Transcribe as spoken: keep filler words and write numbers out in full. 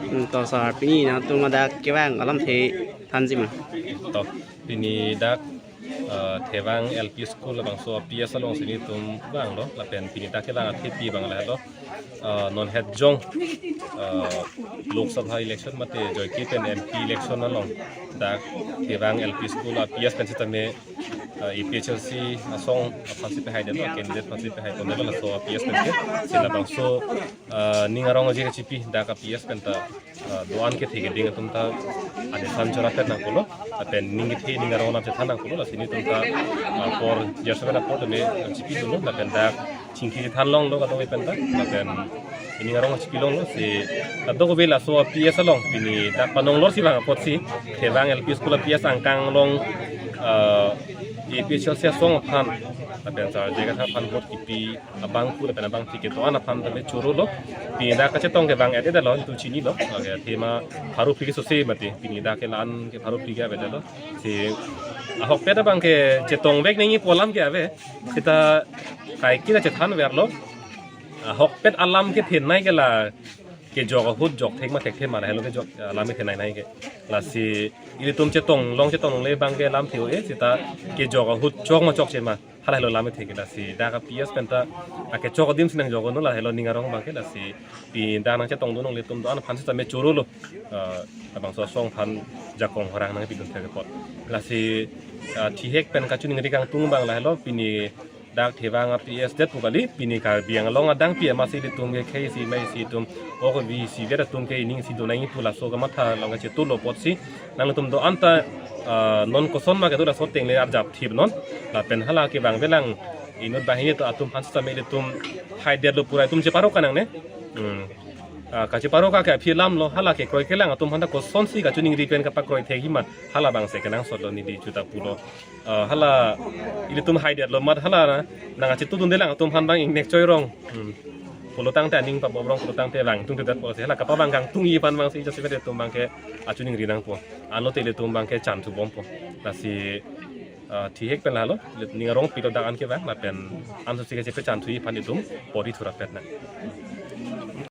Hmm, to sir, pini nangtum ladak kevang alamthe thanji ma? To, pini dak, eh, Thevang L P School labangso P S alongsi nelitum vanglo, lapen pini dak kevang athepi abang lahelo. Eh, non het jong, eh, Lok Sabha election mate joike pen M P election along dak Thevang L P School a P S pen sitame, eh, A P H L C asong aphansi pehai detlo, candidate aphansi pehai pon detlo laso a P S pen ke. Si labangso, eh, ning arong aje kachipi dak a P S pen ta, eh, do-an kethe keding atum ta anesan chorapet nangkoklo, lapen ning kethe ning arong nangchethan nangkoklo, lasi nelitum ta, eh, apor jarso pen apor tame chipidunlo, lapen dak chingki chethan longlo kadokave pen ta, lapen ning arong chipilonglo, si kadokave laso a P S along pini dak panong lor si vang apotsi Thevang L P School a P S angkang along, eh, A P H L C asong aphan lapen sar jega aphan vote kipi abang pu lapen abangpi kedo-an aphan tame chorolo. Pini dak kachetong kevang et-edetlo, nelitum chinilo. Lake athema pharo phli kesose mati, pini dak ke la-an ke pharo phli ke avedetlo. Si ahokpet abang ke chetongvek nangji pu alam ke ave. Seta kaike ta chethanverlo. Ahokpet alam kethenei ke la kejok ahut jok thek ma thekthe ma lahelo kejok alam kethenei nai ke. Lasi ilitum chetong long chetong longle abang ke lamthe-o-e, seta kejok ahut chok ma chokche ma, halahelo lam kethe ke. Lasi dak a P S pen ta akechok adim si nangjoklo, lahelo ning arong abang ke. Lasi pini dak nangchetongdun longle atum do-an aphan sitame chorolo. Eh, labangso asong aphan jakong horang nangpidun thek apot. Lasi, eh, thihek pen kachiningri kangtung abang lahelo, pini dak Thevang a P S det pu kali, pini Karbi Anglong adangpi amatsi ilitum ke khei isi mei isi atum, ok vi isi vet atum ke ining isi do nangji pu laso kamatha along kachetulo apotsi nangtum do-an ta, ah, non koson ma kedo laso ateng le arjap thip non. Lapen hala kevang avelang inut banghini atum aphan sitame ilitum haidetlo, pura itum cheparo ka nangne. Hmm. Ah, kacheparo ka ke aphi alamlo, hala kekroi kelang atum aphan ta kosonsi kachiningri pen kapakroi thekji ma, hala abang si kenangsotlo neli juta pulo. Ah, hala ilitum haidetlo amat hala nangkachetudundelang atum aphan abang ingnek choirong. Hmm. Pulotangte aning pabomrong, pulotangte vangtungtedetpo, si hala kapavang kangtungji aphan abangsi jasemet atum abang ke achiningri nangpo. Anlote ilitum abang ke chanthu bompo. Lasi, ah, thihek pen lahelo, ning arong pilo dak an kevang, lapen ansose kachepachanthuji aphan itum pori thurapet nang.